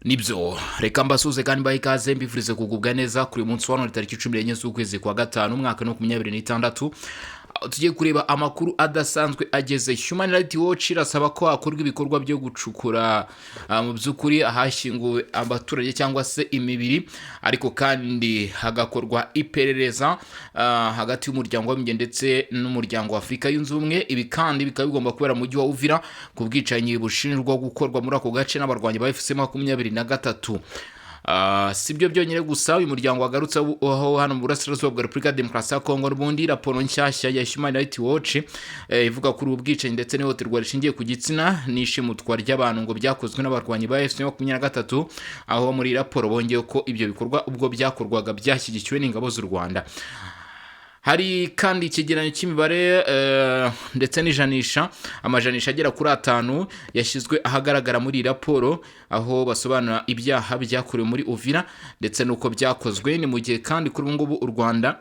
Nibyo, reka mbasuhuze kandi mbahe ikaze, mbifurize kugubwa neza kuri uyu munsi wa none, tariki 14 z'ukwezi kwa gatanu, umwaka wa 2026, aho tugiye kureba amakuru adasanzwe ageze. Human Rights Watch irasaba ko hakorwa ibikorwa byo gucukura mu by'ukuri ahashyinguwe abaturage cyangwa se imibiri, ariko kandi hagakorwa iperereza hagati y'Umuryango w'Abibumbye ndetse n'Umuryango wa Afurika Yunze Ubumwe. Ibi kandi bikaba bigomba kubera mu mujyi wa Uvira, ku bwicanyi bushinjwa gukorwa muri ako gace n'abarwanyi ba AFC 23. Si byo byonyine gusa uyu muryango wagarutse aho hano mu burasirazuba bwa Repubulika ya Demokarasi ya Kongo. N'ubundi raporo nshyashya ya Human Rights Watch ivuga kuri ubu bwicanyi ndetse n'ihohoterwa rishingiye ku gitsina n'ishimutwa ry'abantu ngo byakozwe n'abarwanyi ba AFC 23, aho muri iyi raporo bongeye ko ibyo bikorwa ubwo byakorwaga byashyigikiwe n'ingabo z'u Rwanda. Hari kandi icyegeranyo cy'imibare ndetse n'ijanisha, amajanisha agera kuri atanu yashyizwe ahagaragara muri iyi raporo, aho basobanura ibyaha byakorewe muri Uvira ndetse n'uko byakozwe. Ni mu gihe kandi kuri ubu ngubu u Rwanda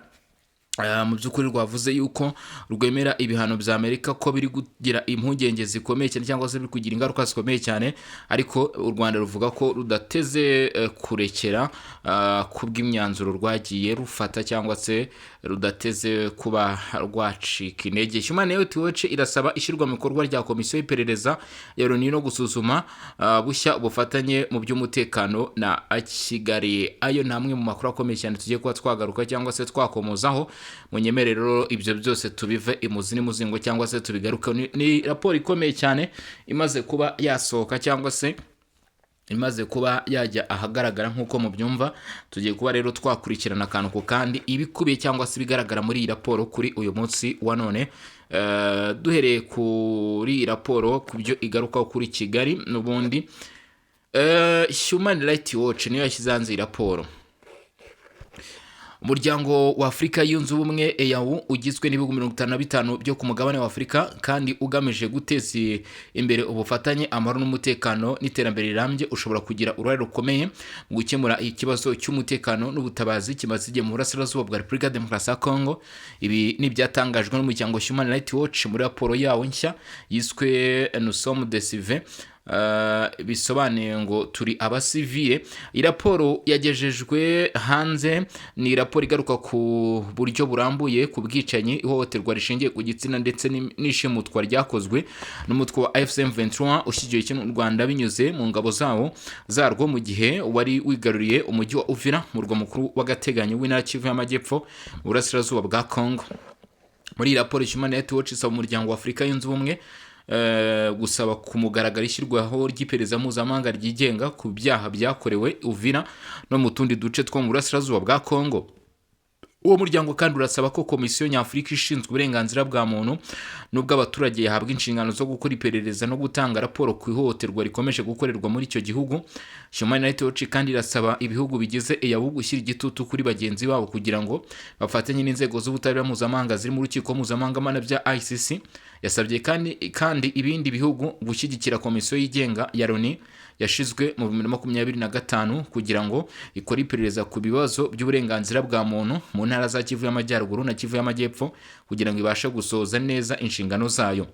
mu by'ukuri rwavuze yuko rwemera ibihano bya Amerika ko biri kugira impungenge zikomeye cyane cyangwa se biri kugira ingaruka zikomeye cyane, ariko u Rwanda ruvuga ko rudateze kurekera kubw'imyanzuro rwagiye rufata cyangwa se rudateze kuba rwacika intege. Human Rights Watch irasaba ishyirwa mu bikorwa rya komisiyo y'iperereza ya Loni no gusuzuma bushya ubufatanye mu by'umutekano na Kigali. Ayo ni amwe mu makuru akomeye cyane tugiye kuba twagaruka cyangwa se twakomozaho. Munyemerere rero ibyo byose tubive imuzi n'imuzingo cyangwa se tubigaruke. Ni raporo ikomeye cyane imaze kuba yasohoka cyangwa se imaze kuba yajya ahagaragara. Nk'uko mubyumva, tugiye kuba rero twakurikirana akantu ku kandi ibikubiye cyangwa se ibigaragara muri iyi raporo kuri uyu munsi wa none. Duhereye kuri iyi raporo, ku byo igarukaho kuri Kigali n'ubundi. Human Rights Watch niyo yashyize hanze iyi raporo. Umuryango wa Afurika Yunze Ubumwe, EAU, ugizwe n'ibihugu 55 byo ku mugabane wa Afurika kandi ugamije guteza imbere ubufatanye, amahoro n'umutekano n'iterambere rirambye, ushobora kugira uruhare rukomeye mu gukemura ikibazo cy'umutekano n'ubutabazi kimaze igihe mu burasirazuba bwa Repubulika ya Demokarasi ya Kongo. Ibi ni ibyatangajwe n'umuryango Human Rights Watch muri raporo yawo nshya yiswe "Nous sommes des civils", bisobanuye ngo turi abasivile. Iyi raporo yagejejwe hanze ni raporo igaruka ku buryo burambuye ku bwicanyi, ihohoterwa rishingiye ku gitsina ndetse n'ishimutwa ryakozwe n'umutwe wa AFC M23 ushyigikiwe n'u Rwanda binyuze mu ngabo zawo zarwo, mu gihe wari wigaruriye umujyi wa Uvira, murwa mukuru w'agateganyo w'intara Kivu y'Amajyepfo mu burasirazuba bwa Congo. Muri iyi raporo, Human Rights Watch isaba Umuryango wa Afurika Yunze Ubumwe gusaba ku mugaragaro ishyirwaho ry'iperereza mpuzamahanga ryigenga ku byaha byakorewe Uvira no mu tundi duce two mu burasirazuba bwa Congo. Uwo muryango kandi urasaba ko Komisiyo Nyafurika ishinzwe uburenganzira bwa muntu n'ubw'abaturage yahabwa inshingano zo gukora iperereza no gutanga raporo ku ihohoterwa rikomeje gukorerwa muri icyo gihugu. Human Rights Watch kandi irasaba ibihugu bigize EAU gushyira igitutu kuri bagenzi babo kugira ngo bafatanye n'inzego z'ubutabera mpuzamahanga ziri mu Rukiko Mpuzamahanga Mpanabyaha, ICC. Yasabye kandi ibindi bihugu gushyigikira komisiyo yigenga ya Loni yashizwe mu 2025 kugira ngo ikore iperereza ku bibazo by'uburenganzira bwa muntu mu ntara za Kivu y'Amajyaruguru na Kivu y'Amajyepfo, kugira ngo ibashe gusohoza neza inshingano zayo.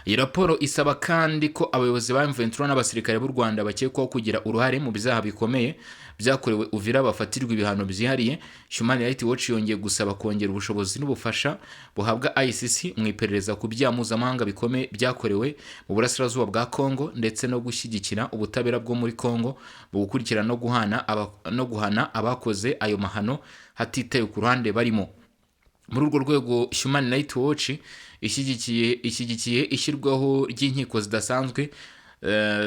Iyi raporo isaba kandi ko abayobozi ba M23 n'abasirikare b'u Rwanda bakekwaho kugira uruhare mu byaha bikomeye byakorewe Uvira bafatirwa ibihano byihariye. Human Rights Watch yongeye gusaba kongera ubushobozi n'ubufasha buhabwa ICC mu iperereza ku byaha mpuzamahanga bikomeye byakorewe mu burasirazuba bwa Congo, ndetse no gushyigikira ubutabera bwo muri Congo mu gukurikirana no guhana abakoze ayo mahano hatitawe ku ruhande barimo. Muri urwo rwego, Human Rights Watch ishyigikiye ishyirwaho ry'inkiko zidasanzwe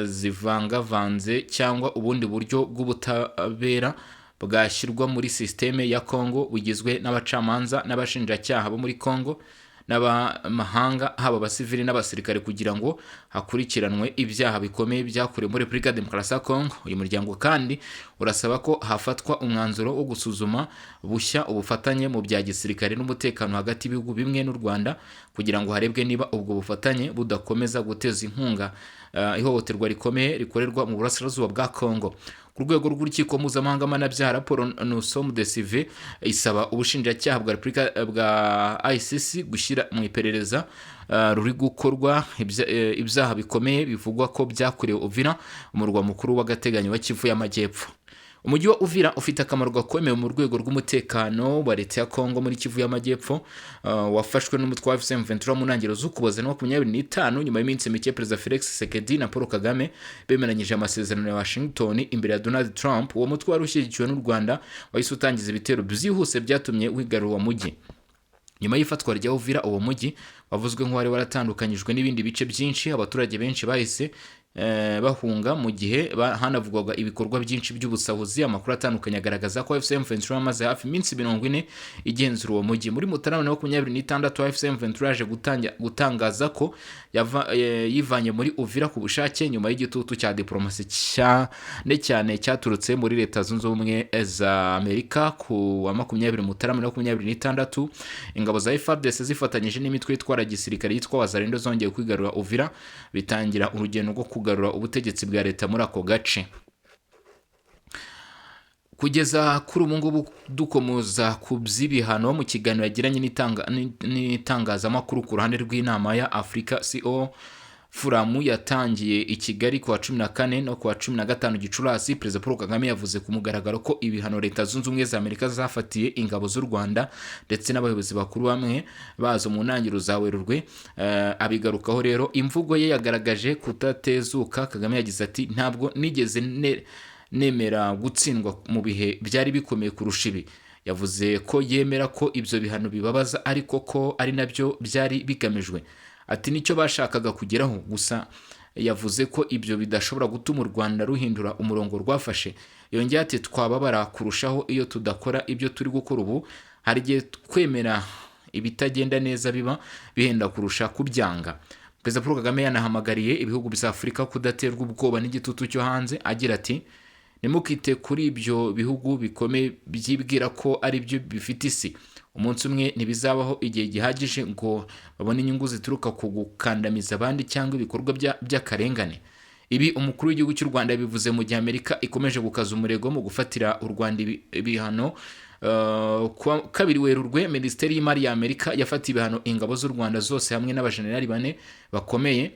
zivangavanze cyangwa ubundi buryo bw'ubutabera bwashyirwa muri sisiteme ya Congo, bugizwe n'abacamanza n'abashinjacyaha bo muri Congo n'abamahanga, haba abasivili n'abasirikare, kugira ngo hakurikiranwe ibyaha bikomeye byakorewe muri Repubulika ya Demokarasi ya Congo. Uyu muryango kandi urasaba ko hafatwa umwanzuro wo gusuzuma bushya ubufatanye mu bya gisirikare n'umutekano hagati y'ibihugu bimwe n'u Rwanda, kugira ngo harebwe niba ubwo bufatanye budakomeza guteza inkunga. ihohoterwa rikomeye rikorerwa mu burasirazuba bwa Congo. Ku rwego rw'urukiko mpuzamahanga mpanabyaha, raporo Nous sommes des civils isaba ubushinjacyaha bwa Repubulika bwa ICC gushyira mu iperereza ruri gukorwa ibyaha bikomeye bivugwa ko byakorewe Uvira, umurwa mukuru w'agateganyo wa Kivu y'Amajyepfo. Umujyi wa Uvira ufite akamaro gakomeye mu rwego rw'umutekano wa leta ya Kongo muri Kivu y'Amajyepfo. Wafashwe n'umutwe wa AFC M23 mu ntangiriro z'Ukuboza na 25, nyuma y'iminsi mike Perezida Felix Tshisekedi na Paul Kagame bemeranyije amasezerano ya Washington imbere ya Donald Trump. Uwo mutwe wari ushyigikiwe n'u Rwanda wahise utangiza ibitero byihuse byatumye wigarura uwo mujyi. Nyuma y'ifatwa rya Uvira, uwo mujyi wavuzwe nk'uwari waratandukanyijwe n'ibindi bice byinshi. Abaturage benshi bahise bahunga mu gihe hanavugwaga ibikorwa byinshi by'ubusahuzi. Amakuru atandukanye agaragaza ko AFC M23 yamaze hafi iminsi 40 igenzura uwo mujyi. Muri Mutarama na 26, AFC M23 yaje gutangaza ko yivanye muri Uvira ku bushake, nyuma y'igitutu cya diplomasi cyane cyane cyaturutse muri Leta Zunze Ubumwe za Amerika. Ku wa 20 Mutarama na 26, ingabo za FARDC zifatanyije n'imitwe itwara gisirikare yitwa Wazalendo zongeye kwigarura Uvira, bitangira urugendo rwo kugarura ubutegetsi bwa leta muri ako gace. Kugeza kuri ubu ngubu, dukomoza ku by'ibihano, mu kiganiro yagiranye n'itangazamakuru ku ruhande rw'inama ya Africa CO Forum yatangiye i Kigali ku wa 14 no ku wa 15 Gicurasi, Perezida Paul Kagame yavuze ku mugaragaro ko ibihano Leta Zunze Ubumwe za Amerika zafatiye ingabo z'u Rwanda ndetse n'abayobozi bakuru bamwe bazo mu ntangiriro za Werurwe abigarukaho rero. Imvugo ye yagaragaje kutatezuka. Kagame yagize ati: "Ntabwo nigeze nemera gutsindwa mu bihe byari bikomeye kurusha ibi." Yavuze ko yemera ko ibyo bihano bibabaza, ariko ko ari nabyo byari bigamijwe. Ati: "Nicyo bashakaga kugeraho." Gusa yavuze ko ibyo bidashobora gutuma u Rwanda ruhindura umurongo rwafashe. Yongeye ati: "Twababara kurushaho iyo tudakora ibyo turi gukora ubu. Hari igihe kwemera ibitagenda neza biba bihenda kurusha kubyanga." Perezida Paul Kagame yanahamagariye ibihugu bya Afurika kudaterwa ubwoba n'igitutu cyo hanze, agira ati: "Ntimukite kuri ibyo bihugu bikomeye byibwira ko ari byo bifite isi. Umunsi umwe ntibizabaho igihe gihagije ngo babone inyungu zituruka ku gukandamiza abandi cyangwa ibikorwa by'akarengane." Ibi umukuru w'igihugu cy'u Rwanda yabivuze mu gihe Amerika ikomeje gukaza umurego mu gufatira u Rwanda ibihano. Kuwa 2 Werurwe, Minisiteri y'Imari ya Amerika yafatiye ibihano ingabo z'u Rwanda zose hamwe n'abajenerali bane bakomeye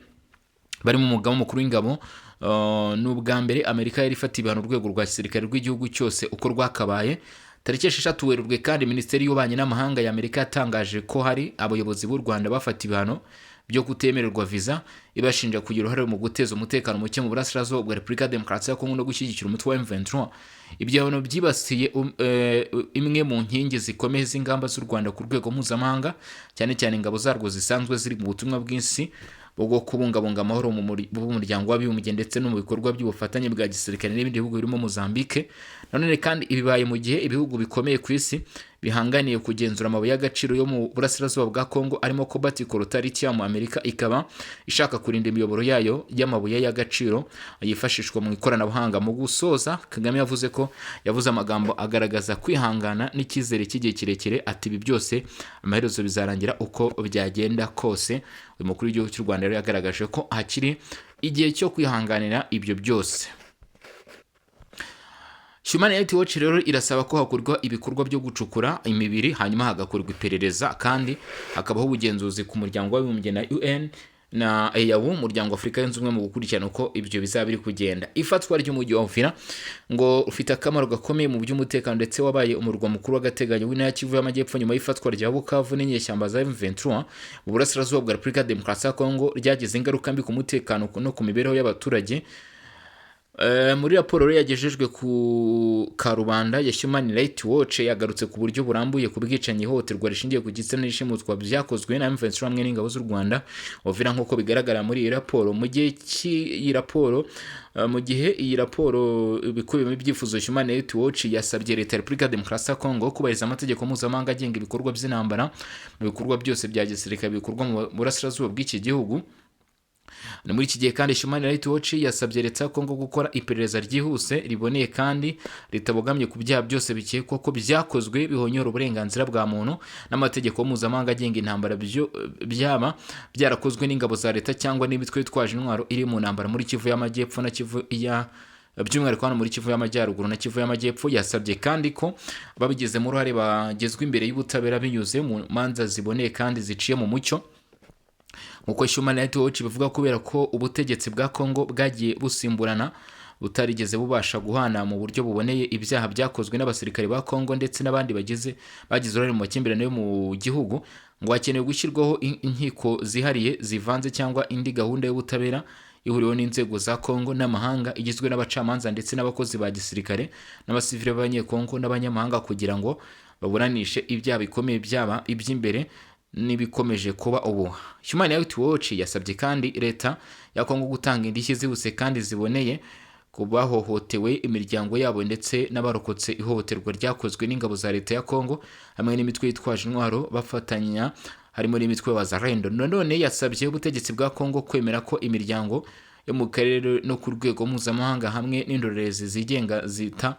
barimo umugaba mukuru w'ingabo. Ni ubwa mbere Amerika yari ifatiye ibihano urwego rwa gisirikare rw'igihugu cyose uko rwakabaye. Tariki 6 Werurwe kandi, Minisiteri y'Ububanyi n'Amahanga ya Amerika yatangaje ko hari abayobozi b'u Rwanda bafata ibihano byo kutemererwa viza, ibashinja kugira uruhare mu guteza umutekano muke mu burasirazuba bwa Repubulika ya Demokarasi ya Kongo no gushyigikira umutwe wa M23. Ibyo bihano byibasiye imwe mu nkingi zikomeye z'ingamba z'u Rwanda ku rwego mpuzamahanga, cyane cyane ingabo zarwo zisanzwe ziri mu butumwa bw'isi bwo kubungabunga amahoro mu muryango w'Abibumbye ndetse no mu bikorwa by'ubufatanye bwa gisirikare n'ibindi bihugu birimo Mozambique. Nanone kandi ibibaye mu gihe ibihugu bikomeye ku isi bihanganiye kugenzura amabuye y'agaciro yo mu burasirazuba bwa Congo arimo cobalt, coltan, lithium. Amerika ikaba ishaka kurinda imiyoboro yayo y'amabuye y'agaciro yifashishwa mu ikoranabuhanga. Mu gusoza, Kagame yavuze ko yavuze amagambo agaragaza kwihangana n'icyizere cy'igihe kirekire, ati: "Ibi byose amaherezo bizarangira uko byagenda kose." Uyu mukuru w'igihugu cy'u Rwanda rero yagaragaje ko hakiri igihe cyo kwihanganira ibyo byose. Human Rights Watch rero irasaba ko hakorwa ibikorwa byo gucukura imibiri, hanyuma hagakorwa iperereza, kandi hakabaho ubugenzuzi ku Muryango w'Abibumbye na UN na EAU, Umuryango wa Afurika Yunze Ubumwe, mu gukurikirana uko ibyo bizaba biri kugenda. Ifatwa ry'umujyi wa Uvira ngo ufite akamaro gakomeye mu by'umutekano ndetse wabaye umurwa mukuru w'agateganyo w'intara ya Kivu y'Amajyepfo nyuma y'ifatwa rya Bukavu n'inyeshyamba za M23 mu burasirazuba bwa Repubulika ya Demokarasi ya Kongo, ryagize ingaruka mbi ku mutekano no ku mibereho y'abaturage. Muri raporo rero yagejejwe ku karubanda ya Human Rights Watch, yagarutse ku buryo burambuye ku bwicanyi, ihohoterwa rishingiye ku gitsina n'ishimutwa byakozwe na M23 hamwe n'ingabo z'u Rwanda Uvira, nk'uko bigaragara muri iyi raporo. Mu gihe cy'iyi raporo mu gihe iyi raporo ibikubiyemo ibyifuzo, Human Rights Watch yasabye leta ya Repubulika ya Demokarasi ya Kongo kubahiriza amategeko mpuzamahanga agenga ibikorwa by'intambara mu bikorwa byose bya gisirikare bikorwa mu burasirazuba bw'iki gihugu. Ni muri iki gihe kandi Human Rights Watch yasabye leta ya Kongo gukora iperereza ryihuse, riboneye kandi ritabogamye ku byaha byose bikekwa ko byakozwe bihonyora uburenganzira bwa muntu n'amategeko mpuzamahanga agenga intambara, byaba byarakozwe n'ingabo za leta cyangwa n'imitwe yitwaje intwaro iri mu ntambara muri Kivu y'Amajyepfo na Kivu ya by'umwihariko hano muri Kivu y'Amajyaruguru na Kivu y'Amajyepfo. Yasabye kandi ko babigizemo uruhare bagezwa imbere y'ubutabera binyuze mu manza ziboneye kandi ziciye mu mucyo. Nk'uko Human Rights Watch bivuga, kubera ko ubutegetsi bwa Congo bwagiye busimburana butarigeze bubasha guhana mu buryo buboneye ibyaha byakozwe n'abasirikare ba Congo ndetse n'abandi bagize uruhare mu makimbirane yo mu gihugu, ngo hakenewe gushyirwaho inkiko zihariye zivanze cyangwa indi gahunda y'ubutabera ihuriweho n'inzego za Congo n'amahanga, igizwe n'abacamanza ndetse n'abakozi ba gisirikare n'abasivile b'Abanyekongo n'abanyamahanga, kugira ngo baburanishe ibyaha bikomeye, byaba iby'imbere n'ibikomeje kuba ubu. Human Rights Watch yasabye kandi leta ya Congo gutanga indishyi zihuse kandi ziboneye ku bahohotewe, imiryango yabo ndetse n'abarokotse ihohoterwa ryakozwe n'ingabo za leta ya Congo hamwe n'imitwe yitwaje intwaro bafatanya, harimo n'imitwe Wazalendo. Nanone yasabye ubutegetsi bwa Congo kwemera ko imiryango yo mu karere no ku rwego mpuzamahanga hamwe n'indorerezi zigenga zita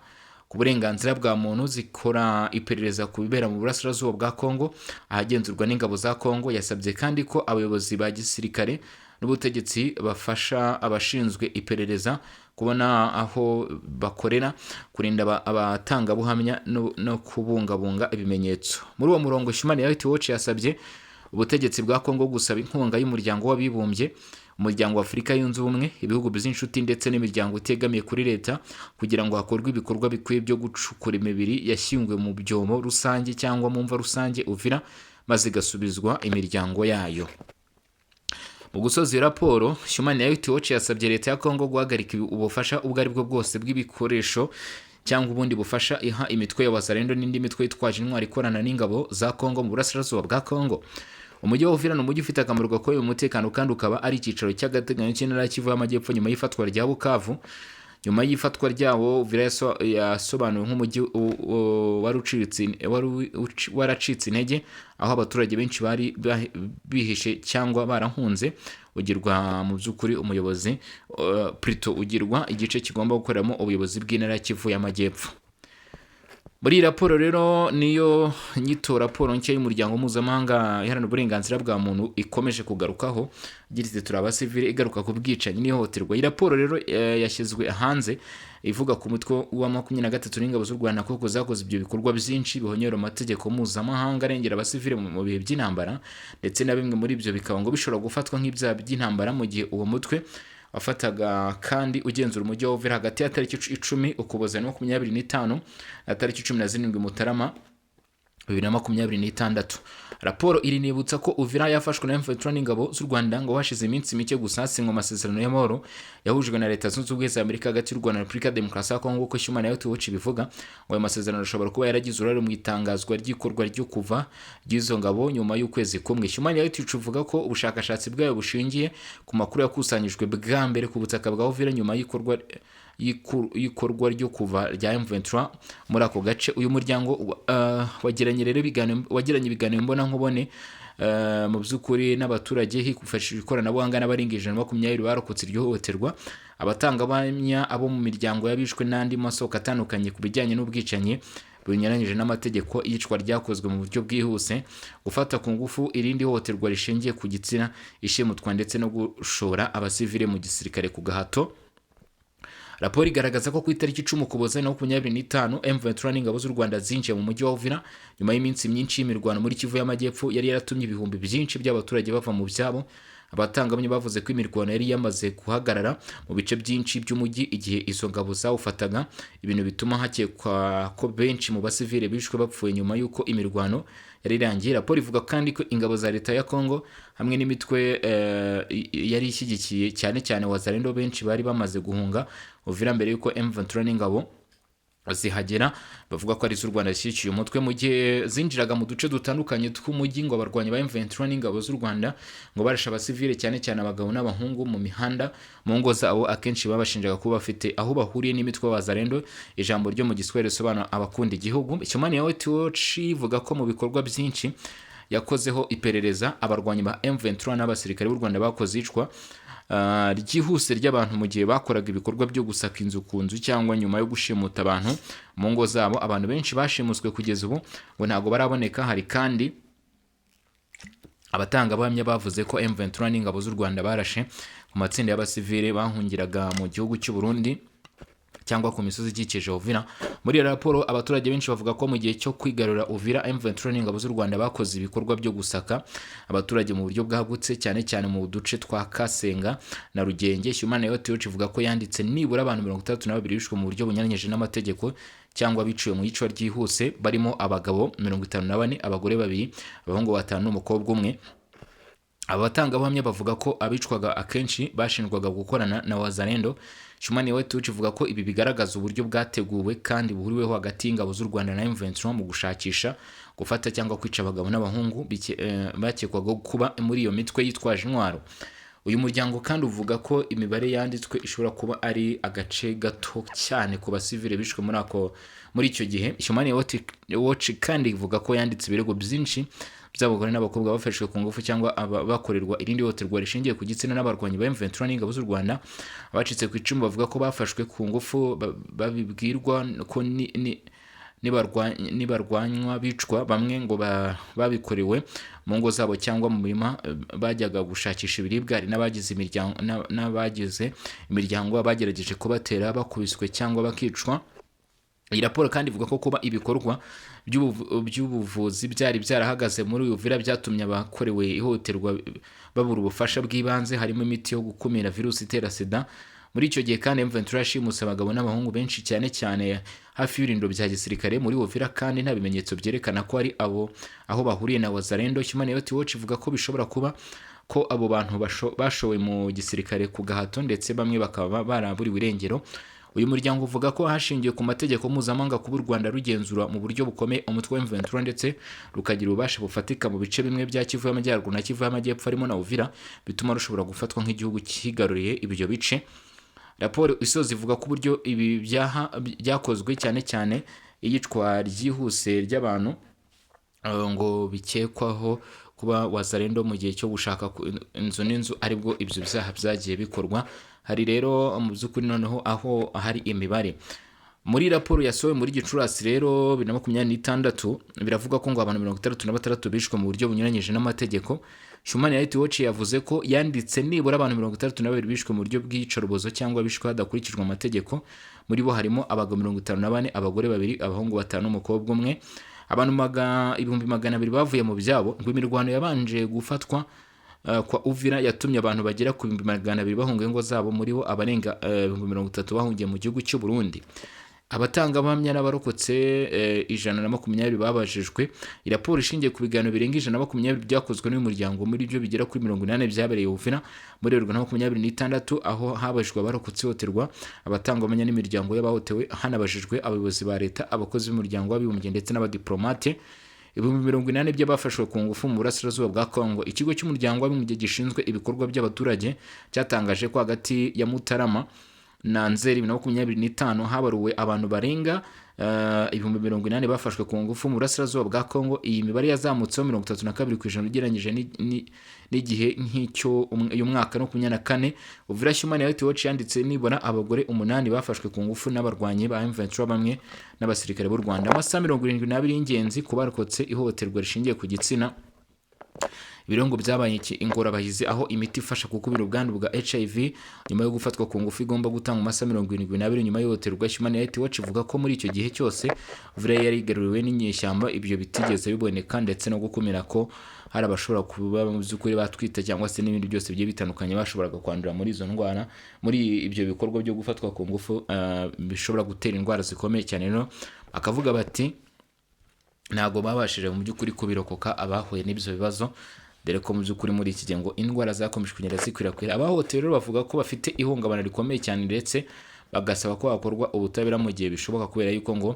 ku burenganzira bwa muntu zikora iperereza ku bibera mu burasirazuba bwa Congo ahagenzurwa n'ingabo za Congo. Yasabye kandi ko abayobozi ba gisirikare n'ubutegetsi bafasha abashinzwe iperereza kubona aho bakorera, kurinda abatangabuhamya no kubungabunga ibimenyetso. Muri uwo murongo, Human Rights Watch yasabye ubutegetsi bwa Congo gusaba inkunga y'Umuryango w'Abibumbye, Umuryango wa Afurika Yunze Ubumwe, ibihugu by'inshuti ndetse n'imiryango itegamiye kuri leta kugira ngo hakorwe ibikorwa bikwiye byo gucukura imibiri yashyinguwe mu byobo rusange cyangwa mu mva rusange Uvira, maze igasubizwa imiryango yayo. Mu gusoza iyo raporo, Human Rights Watch yasabye leta ya Congo guhagarika ubufasha ubwo ari bwo bwose bw'ibikoresho cyangwa ubundi bufasha iha imitwe ya Wazalendo n'indi mitwe yitwaje intwaro ikorana n'ingabo za Congo mu burasirazuba bwa Congo. Umujyi wa Uvira ni umujyi ufite akamaro gakomeye mu mutekano kandi ukaba ari icyicaro cy'agateganyo cy'intara ya Kivu y'Amajyepfo nyuma y'ifatwa rya Bukavu. Nyuma y'ifatwa ryawo, Uvira yasobanuwe nk'umujyi wari waracitse intege, aho abaturage benshi bari bihishe cyangwa barahunze, ugirwa mu by'ukuri umuyobozi, plutôt ugirwa igice kigomba gukoreramo ubuyobozi bw'intara ya Kivu y'Amajyepfo. Muri iyi raporo rero, niyo nyito raporo nshya y'umuryango mpuzamahanga iharanira uburenganzira bwa muntu ikomeje kugarukaho, igira iti "Turi abasivile", igaruka ku bwicanyi n'ihohoterwa. Iyi raporo rero yashyizwe hanze ivuga ku mutwe wa 23 n'ingabo z'u Rwanda kuko zakoze ibyo bikorwa byinshi bihonyora amategeko mpuzamahanga arengera abasivile mu bihe by'intambara, ndetse na bimwe muri ibyo bikaba ngo bishobora gufatwa nk'ibyaha by'intambara, mu gihe uwo mutwe wafataga kandi ugenzura umujyi wa Uvira hagati ya tariki 10 Ukuboza na 25 na tariki 17 Mutarama 2026. Raporo irinibutsa ko Uvira yafashwe na M23 n'ingabo z'u Rwanda ngo hashize iminsi mike gusa hasinywa amasezerano y'amahoro yahujwe na Leta Zunze Ubumwe za Amerika hagati y'u Rwanda na Repubulika ya Demokarasi ya Kongo. Nk'uko Human Rights Watch ibivuga, ngo ayo masezerano ashobora kuba yaragize uruhare mu itangazwa ry'ikorwa ryo kuva ry'izo ngabo nyuma y'ukwezi kumwe. Human Rights Watch ivuga ko ubushakashatsi bwayo bushingiye ku makuru yakusanyijwe bwa mbere ku butaka bwa Uvira nyuma y'ikorwa ryo kuva rya M23 muri ako gace. Uyu muryango wagiranye rero ibiganiro, wagiranye ibiganiro imbonankubone mu by'ukuri n'abaturage hifashishijwe ikoranabuhanga n'abarenga 120 barokotse iryo hohoterwa, abatangabuhamya, abo mu miryango y'abishwe n'andi masoko atandukanye ku bijyanye n'ubwicanyi bunyuranyije n'amategeko, iyicwa ryakozwe mu buryo bwihuse, gufata ku ngufu, irindi hohoterwa rishingiye ku gitsina, ishimutwa ndetse no gushora abasivile mu gisirikare ku gahato. Raporo igaragaza ko ku itariki 10 Ukuboza 2025, M23 n'ingabo z'u Rwanda zinjiye mu mujyi wa Uvira nyuma y'iminsi myinshi y'imirwano muri Kivu y'Amajyepfo yari yaratumye ibihumbi byinshi by'abaturage bava mu byabo. Abatangabuhamya bavuze ko imirwano yari yamaze guhagarara mu bice byinshi by'umujyi igihe izo ngabo zawufataga, ibintu bituma hakekwa ko benshi mu basivile bishwe bapfuye nyuma y'uko imirwano yari irangiye. Raporo ivuga kandi ko ingabo za leta ya Congo hamwe n'imitwe yari ishyigikiye, cyane cyane Wazalendo, benshi bari bamaze guhunga Uvira mbere y'uko M23 n'ingabo zihagera, bavuga ko ari iz'u Rwanda zishyigikiye umutwe. Mu gihe zinjiraga mu duce dutandukanye tw'umujyi, ngo abarwanyi ba M23 n'ingabo z'u Rwanda ngo barashe abasivile, cyane cyane abagabo n'abahungu, mu mihanda, mu ngo zabo. Akenshi babashinjaga kuba bafite aho bahuriye n'imitwe y'Abazalendo, ijambo ryo mu Giswahili risobanura abakunda igihugu. Human Rights Watch ivuga ko mu bikorwa byinshi yakozeho iperereza, abarwanyi ba M23 n'abasirikare b'u Rwanda bakoze iyicwa ryihuse ry'abantu mu gihe bakoraga ibikorwa byo gusaka inzu ku nzu cyangwa nyuma yo gushimuta abantu mu ngo zabo. Abantu benshi bashimuswe kugeza ubu ngo ntabwo baraboneka. Hari kandi abatangabuhamya bavuze ko M23 n'ingabo z'u Rwanda barashe ku matsinda y'abasivile bahungiraga mu gihugu cy'u Burundi cyangwa ku misozi ikikije Uvira. Muri iyo raporo, abaturage benshi bavuga ko mu gihe cyo kwigarurira Uvira, M23 n'ingabo z'u Rwanda bakoze ibikorwa byo gusaka abaturage mu buryo bwagutse, cyane cyane mu duce twa Kasenga na Rugenge. Human Rights Watch ivuga ko yanditse nibura abantu 62 bishwe mu buryo bunyuranyije n'amategeko cyangwa biciwe mu iyicwa ryihuse, barimo abagabo 54, abagore babiri, abahungu batanu n'umukobwa umwe. Aba batangabuhamya bavuga ko abicwaga akenshi bashinjwaga gukorana na Wazalendo. Human Rights Watch ivuga ko ibi bigaragaza uburyo bwateguwe kandi buhuriweho hagati y'ingabo z'u Rwanda na M23 mu gushakisha, gufata cyangwa kwica abagabo n'abahungu bakekwagaho kuba muri iyo mitwe yitwaje intwaro. Uyu muryango kandi uvuga ko imibare yanditswe ishobora kuba ari agace gato cyane ku basivile bishwe muri icyo gihe. Human Rights Watch kandi ivuga ko yanditse ibirego byinshi by'abagore n'abakobwa bafashwe ku ngufu cyangwa bakorerwa irindi hohoterwa rishingiye ku gitsina n'abarwanyi ba M23 n'ingabo z'u Rwanda. Abacitse ku icumu bavuga ko bafashwe ku ngufu babibwirwa ko nibarwanywa bicwa. Bamwe ngo babikorewe mu ngo zabo cyangwa mu mirima bajyaga gushakisha ibiribwa. Hari n'abagize imiryango bagerageje kubatera bakubiswe cyangwa bakicwa. Iyi raporo kandi ivuga ko kuba ibikorwa by'ubuvuzi byari byarahagaze muri Uvira byatumye abakorewe ihohoterwa babura ubufasha bw'ibanze, harimo imiti yo gukumira virusi itera sida. Muri icyo gihe kandi, M23 yashimuse abagabo n'abahungu benshi, cyane cyane hafi y'ibirindiro bya gisirikare muri Uvira, kandi nta bimenyetso byerekana ko ari abo aho bahuriye na Wazalendo. Human Rights Watch ivuga ko bishobora kuba ko abo bantu bashowe mu gisirikare ku gahato, ndetse bamwe bakaba baraburiwe irengero. Uyu muryango uvuga ko hashingiwe ku mategeko mpuzamahanga, kuba u Rwanda rugenzura mu buryo bukomeye umutwe wa M23 ndetse rukagira ububasha bufatika mu bice bimwe bya Kivu y'Amajyaruguru na Kivu y'Amajyepfo harimo na Uvira, bituma rushobora gufatwa nk'igihugu cyigaruriye ibyo bice. Raporo isoza ivuga ko uburyo ibi byaha byakozwe, cyane cyane iyicwa ryihuse ry'abantu ngo bikekwaho kuba Wazalendo mu gihe cyo gushaka inzu n'inzu, aribwo ibyo byaha byagiye bikorwa. Hari rero mu by'ukuri noneho aho hari imibare muri raporo yasohowe muri Gicurasi rero 2026, biravuga ko ngo abantu 66 bishwe mu buryo bunyuranyije n'amategeko. Human Rights Watch yavuze ko yanditse nibura abantu 62 bishwe mu buryo bw'iyicarubozo cyangwa bishwe hadakurikijwe amategeko. Muri bo harimo abagabo 54, abagore babiri, abahungu batanu n'umukobwa umwe. Abantu 200,000 bavuye mu byabo. Ngo imirwano yabanje gufatwa kwa Uvira yatumye abantu bagera ku 200,000 bahunga ingo zabo, muri bo abarenga 30,000 bahungiye mu gihugu cy'u Burundi. Abatangabuhamya n'abarokotse 120 babajijwe. Iyi raporo ishingiye ku biganiro birenga 120 byakozwe n'uyu muryango, muri byo bigera kuri 80 byabereye Uvira muri 2026, aho habajijwe abarokotse ihohoterwa, abatangabuhamya n'imiryango y'abahohotewe. Hanabajijwe abayobozi ba leta, abakozi b'umuryango w'abibumbye ndetse n'abadiplomate. 80,000 by'abafashwe ku ngufu mu burasirazuba bwa Congo. Ikigo cy'umuryango w'abibumbye gishinzwe ibikorwa by'abaturage cyatangaje ko hagati ya Mutarama na Nzeri 2025 habaruwe abantu barenga 80,000 bafashwe ku ngufu mu burasirazuba bwa Congo. Iyi mibare yazamutseho 32% ugereranyije n'igihe nk'icyo uyu mwaka no 24. Uvira, Human Rights Watch yanditse nibura abagore umunani bafashwe ku ngufu n'abarwanyi ba M23 bamwe n'abasirikare b'u Rwanda. Amasaha 72 y'ingenzi ku barokotse ihohoterwa rishingiye ku gitsina. Ibirungo byabaye ingorabahizi, aho imiti ifasha gukubira ubwandu bwa HIV nyuma yo gufatwa ku ngufu igomba gutangwa amasaha 72 nyuma y'ihohoterwa. Human Rights Watch ivuga ko muri icyo gihe cyose Uvira yari yigaruriwe n'inyeshyamba ibyo bitigeze biboneka, ndetse no gukumira ko hari abashobora kuba mu by'ukuri batwita cyangwa se n'ibindi byose bigiye bitandukanye bashoboraga kwandura muri izo ndwara, muri ibyo bikorwa byo gufatwa ku ngufu bishobora gutera indwara zikomeye cyane. Rero bakavuga bati ntabwo babashije mu by'ukuri kubirokoka abahuye n'ibyo bibazo, dore ko mu by'ukuri muri iki gihe ngo indwara zakomeje kugenda zikwirakwira. Abahohotewe rero bavuga ko bafite ihungabana rikomeye cyane, ndetse bagasaba ko hakorwa ubutabera mu gihe bishoboka, kubera yuko ngo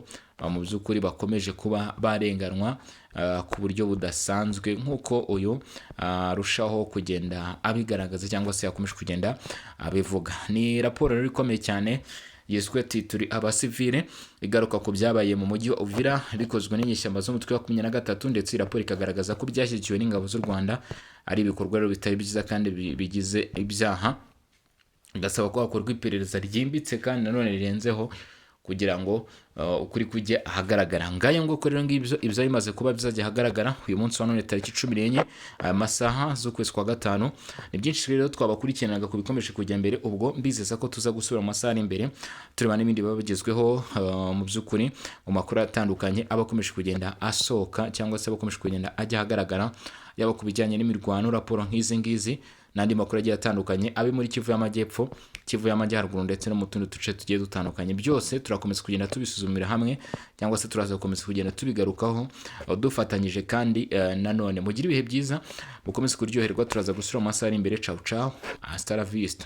mu by'ukuri bakomeje kuba barenganwa ku buryo budasanzwe, nk'uko uyu arushaho kugenda abigaragaza cyangwa se yakomeje kugenda abivuga. Ni raporo rero ikomeye cyane yiswe ati "Turi abasivile", igaruka ku byabaye mu mujyi wa Uvira bikozwe n'inyeshyamba z'umutwe wa 23, ndetse iyi raporo ikagaragaza ko byashyigikiwe n'ingabo z'u Rwanda, ari ibikorwa rero bitari byiza kandi bigize ibyaha. Bigasaba ko hakorwa iperereza ryimbitse kandi nanone rirenzeho kugira ngo ukuri kujye ahagaragara. Ngayo nguko rero, ngibyo ibyo bimaze kuba bizajya ahagaragara uyu munsi wa none, tariki 14, aya masaha z'ukwezi kwa gatanu. Ni byinshi rero twabakurikiranaga ku bikomeje kujya mbere. Ubwo mbizeza ko tuza gusubira mu masaha ari imbere, tureba n'ibindi biba bigezweho mu by'ukuri mu makuru atandukanye aba akomeje kugenda asohoka cyangwa se aba akomeje kugenda ajya ahagaragara, yaba ku bijyanye n'imirwano, raporo nk'izi ngizi n'andi makuru agiye atandukanye abe muri Kivu y'Amajyepfo, Kivu y'Amajyaruguru ndetse no mu tundi duce tugiye dutandukanye. Byose turakomeza kugenda tubisuzumira hamwe cyangwa se turaza gukomeza kugenda tubigarukaho dufatanyije. Kandi nanone mugire ibihe byiza, mukomeze kuryoherwa. Turaza gusubira mu masaha ari imbere. Ciao ciao, hasta la vista.